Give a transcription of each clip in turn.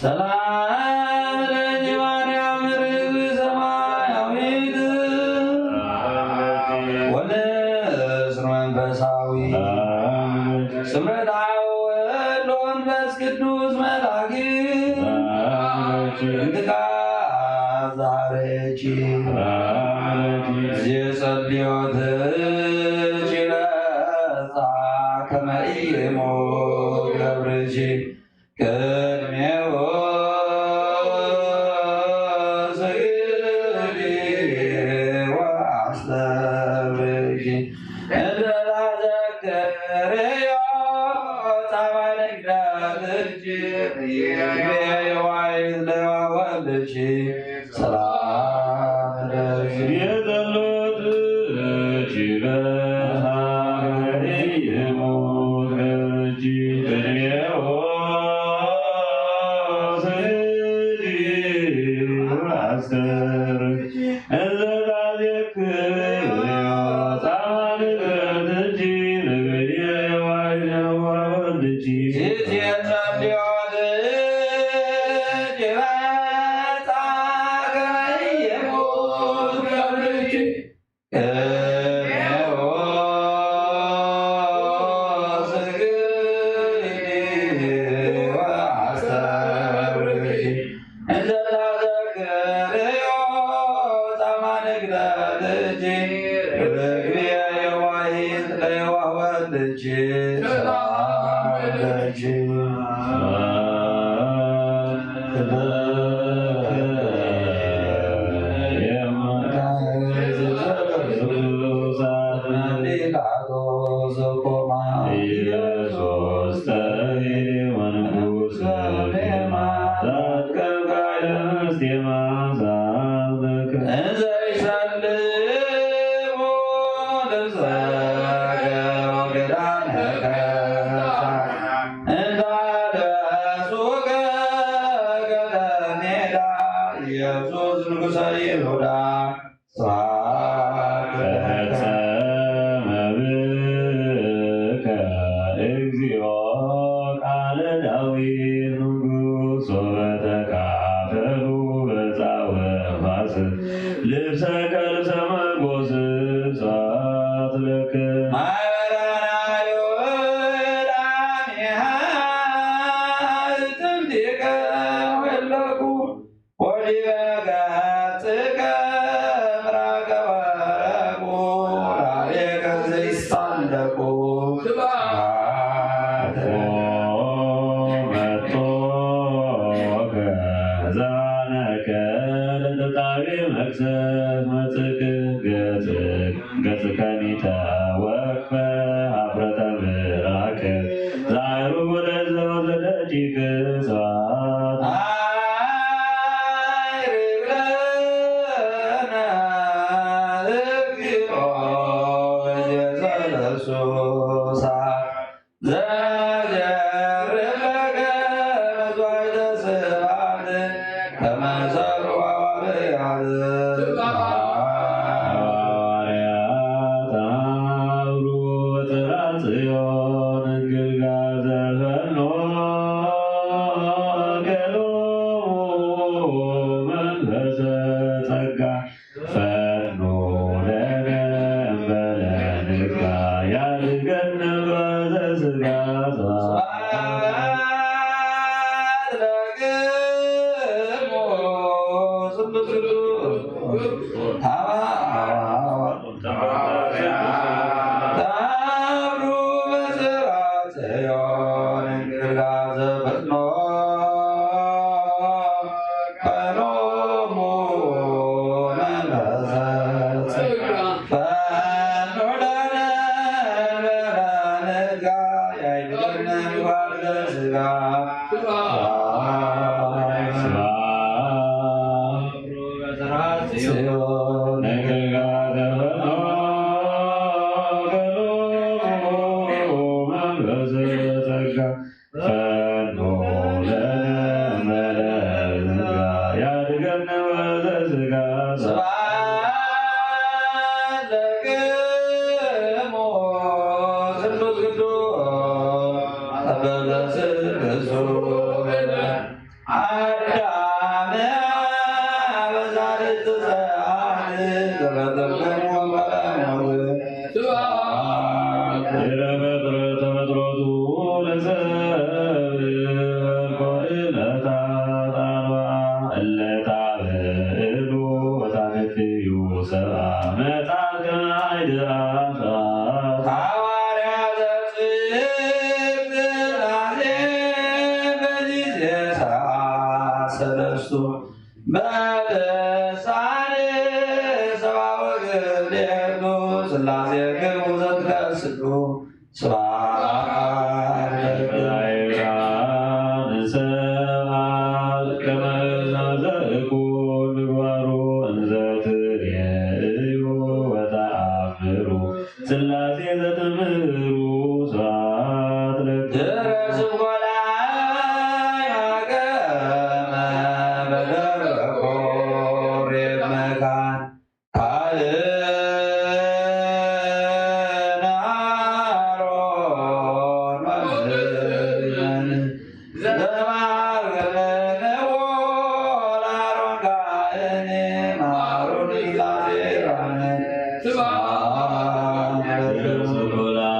ሰላም ለኪ ማርያም ርግብ ሰማያዊት ወንስር መንፈሳዊ ስምረት አብ ወወልድ ወመንፈስ ቅዱስ መላኪ እንትካ ዛሬኪ ዜጸልዮት ችለጻ ከመ ኢሞ ገብርኪ ቅድሜሁ ስግዲ ወአስተብርኪ እንተ ላዘክርዮ ጻማ ንግደትኪ ይቤዋይ ለወልድኪ ሰላም ለኪ የጸሎት ችለታ ይሙት ቅድሜሁ ስግዲ አስተብርኪ እንተ ታዜክርዮ ጻማ ንግደትኪ ንግዲ የዋይ ለወልድኪ ኢየሱስ ንጉሠ ይሁዳ ስብሐት ለከ። ስብሐት። ኦ መጦ ከዛነከ ለተጣቢ መቅሰፍ መጽክ ገጽ ገጽ ከሚተ ወክፈ ሀፍረተ ምላክ ዛሩ ወደዘ ወዘደቂቅ ስብሐት። ሐዋርያት አብሩ በጽርሐ ጽዮን እንግልጋል ዘፈኖ ገሎሙ መንፈሰ ጸጋ ፈኑ ለነ እምበለ ንግዳ ያድገን በዘስጋ ስብሐት ለክሙ ስሉስ ቅዱስ ሐዋ ሐዋ ሐዋ ታብሩ በስራ ጽዮን እንግዳ ዘበትኖ ፈኖሙ መንፈሰ ጸጋ ፈኖ ለነ በረንጋ ያይድነ ጓለ ስጋ ስብሐት ጽዮን እንግዳ ዘበትኖ ፈኖሙ መንፈሰ ጸጋ ፈኖ ለነ እምበለ ስጋ ያድገን በዘስጋ ስብሐት ለክሙ ስሉስ ቅዱስ በዘስልሱ አዳም በዛልት ሰዓት ዘበተብከሞ ባለሞት ስብሐት። ድረ ፍጥረት ተፈጥሮቱ ለሰብ ኮርለታ ጣልዋ እለታ ብእሉ ወታነፍዩ ሰብአ መጽአት ከማይ ድራሳ ሐዋርያ ዘጽድቅ ስላሴ በጊዜ ሰዓት ሰለስቱ በልሳን ሰብአ ወክልኤቱ ስላሴ ክሙ ዘትከስሉ ስብሐት ለክሙ። ሰብሐት ከመ ናዘእኩ ምግባሩ እንዘ ትርእዩ ወተአምሩ ስላሴ ዘትምህሩ ስብሐት ለክሙ። ድረስ ጎላይ ሀገመ በደረቆ ሬብ መካን ካልእነ አሮን መምህርነ ዘማርገነ ወላሮን ካህኔ ማሩን ላዜራነ ስብሐት ለክሙ። ድረስ ጎላይ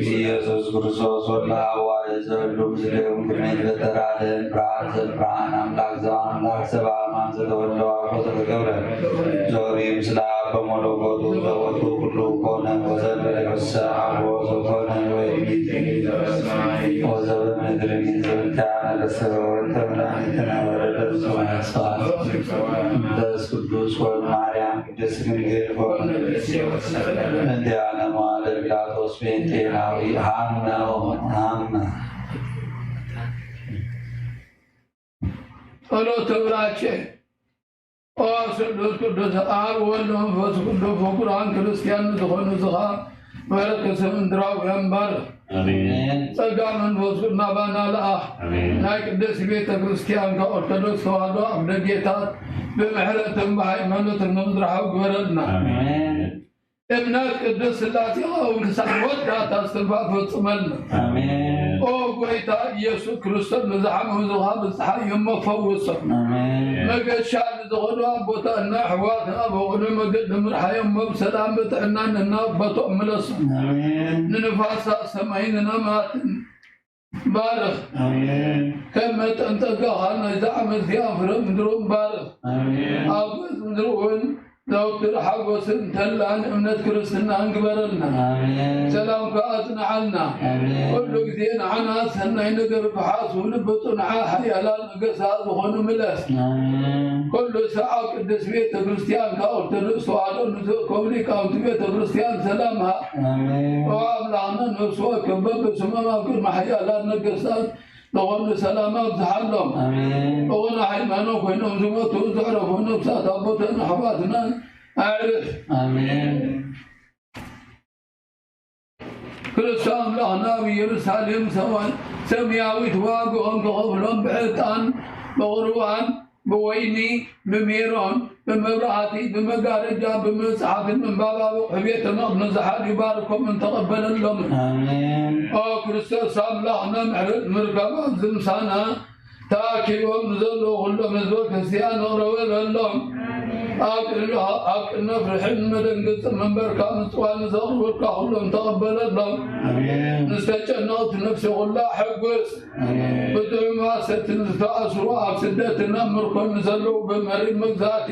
ኢየሱስ ክርስቶስ ወላ ዋ ዘሉ ምስሌኩም ቅድሚ ፈጠራ ዓለም ብርሃን ዘብርሃን ኣምላክ ዘኣምላክ ሰብ ኣማን ዘተወልደ ኣቦ ዘተገብረ ዞሪ ምስላ በመለኮቱ ዘወቱ ኩሉ ኮነ ወዘበለ ወሰ ኣቦ ዘኮነ ወይ ወዘበ ምድሪ ዘብልካ ነገሰ ወንተ መድኃኒትነ ወረደ ሰማያት መንፈስ ቅዱስ ወማርያም ቅድስት ድንግል እንዲያነ መዋዕለ ጲላጦስ ጴንጤናዊ ሃመ ሃመ። ጸሎተ ውራቼ። ኦ ስሉስ ቅዱስ ኣብ ወልድ መንፈስ ቅዱስ ፍቁራን ክርስቲያን ዝኾኑ ዝኻ በረከተ ምድራውያን ባርኽ። ኣሜን። ጸጋ መንፈስ ቅዱስ ናባና ለኣኽ። ኣሜን። ናይ ቅድስት ቤተ ክርስቲያን ኦርቶዶክስ ተዋህዶ ኣብ ደጌታት ብምሕረትን ብሃይማኖትን መዝርሓው ግበረልና። ኣሜን። እምነት ቅድስት ስላሴ እውን ክሳብ ወዳታ እስትንፋስ ፈጽመልና። ኣሜን። ኦ ጎይታ ኢየሱስ ክርስቶስ ንዝሓመሙ ዝኻ ብዝሓዮም መፈውሶም። ኣሜን። መገሻ ንዝኸዱ ኣቦታትና ኣሕዋትና ብቕኑዕ መገዲ ምርሓዮም፣ ሞብ ሰላም ብጥዕናን እናበቶም ምለሶም። ኣሜን። ንንፋሳት ሰማይን ንነማትን ባርኽ። ኣሜን። ከም መጠን ጸጋኻ ናይዛ ዓመት እዚኣ ፍረ ምድሮም ባርኽ። ኣሜን። ኣብ ገጽ ምድሪ እውን ዘውትር ሓጎስን ተላን እምነት ክርስትናን ግበረልና። ኣሜን። ሰላምካ ኣጽንዓልና። ኣሜን። ኩሉ ግዜ ንዓና ሰናይ ነገር ብሓሱ ልቢ ጽኑዓ ሓያላን ነገሳ ዝኾኑ ምለስ። ኣሜን። ኩሉ ሰዓብ ቅድስት ቤተ ክርስቲያን ካብ ኦርቶዶክስ ተዋህዶ ንዝእከቡ ሊቃውንቲ ቤተ ክርስቲያን ሰላም ሃብ። ኣሜን። ኦ ኣምላኽና ነፍሲ ወከፍ በብስሞም ኣብ ቅድሚ ሓያላን ነገስታት ዝኾኑ ሰላም ኣብዝሓሎም። ኣሜን። እኹነ ሃይማኖት ኮይኖም ዝሞቱ ዘዕረፉ ነፍሳት ኣቦታትን ኣሕዋትና ኣዕርፍ። ኣሜን። ክርስቶስ ኣምላኽና ኣብ ኢየሩሳሌም ሰማይ ሰማያዊት ዋግኦም ክኸፍሎም ብዕጣን ብቑርባን ብወይኒ ብሜሮን ብመብራህቲ ብመጋረጃ ብመጽሓፍን ምንባብ ኣብ ኣቑሑ ቤተ መቕደስ ዝሓድዩ ባርኮምን ተቐበለሎምን። ኣሜን። ኦ ክርስቶስ ኣምላኽና ምሕረት ምርካብ ኣብዚ ምሳና ተኣኪቦም ንዘለዉ ኩሎም ህዝበ ክርስቲያን ይቕረ በለሎም። ኣብ ቅድሚ ኣብ ቅድሚ ፍርሕን መደንገጽን መንበርካ ምጽዋን ንዘቕርቡልካ ኩሎም ተቐበለሎም። ኣሜን። ንዝተጨነቐት ነፍሲ ኩላ ሕጉስ። ኣሜን። ብጥዑም ኣሰትን ዝተኣስሩ ኣብ ስደትን ኣብ ምርኮን ንዘለዉ ብመሪር መግዛእቲ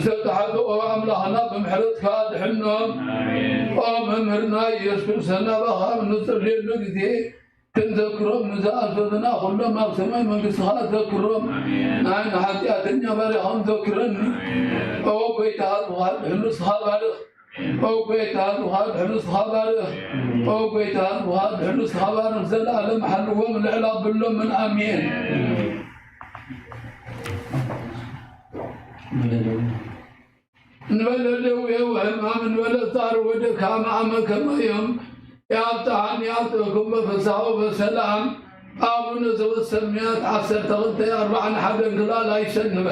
ዝተታሕዙ ኦ ኣምላኽና ብምሕረትካ ኣድሕኖም። ኣሜን። ኦ መምህርና ኢየሱስ ክርስቶስ ናባኻ ኣብ ንጽልየሉ ግዜ ክንዘክሮም ንዝኣዘዙና ኩሎም ኣብ ሰማይ መንግስትኻ ዘክሮም። ኣሜን። ንዓይ ንሓጢኣተኛ ባርያኻም ዘክረኒ። ኣሜን። ኦ ጎይታ ኣድሕኑ ንስኻ ባርኽ። ኦ ጎይታ ንስኻ ኣድሕኑ ንስኻ ባርኽ። ኦ ጎይታ ንስኻ ኣድሕኑ ንስኻ ባርኽ። ዘለኣለም ሓልዎም ልዕል ኣብሎምን። ኣሜን። እንበለ ደዌ ወሕማም እንበለ ጻር ወድካም ኣመ ከመዮም ያብጽሓኒ ያብጽሕኩም በፍስሓ ወበሰላም። ኣቡነ ዘበሰማያት ዓሰርተ ክልተ ኣርባዓ ሓደን ክላል ኣይሰንበ።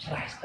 ስራሕ ይስራሕ።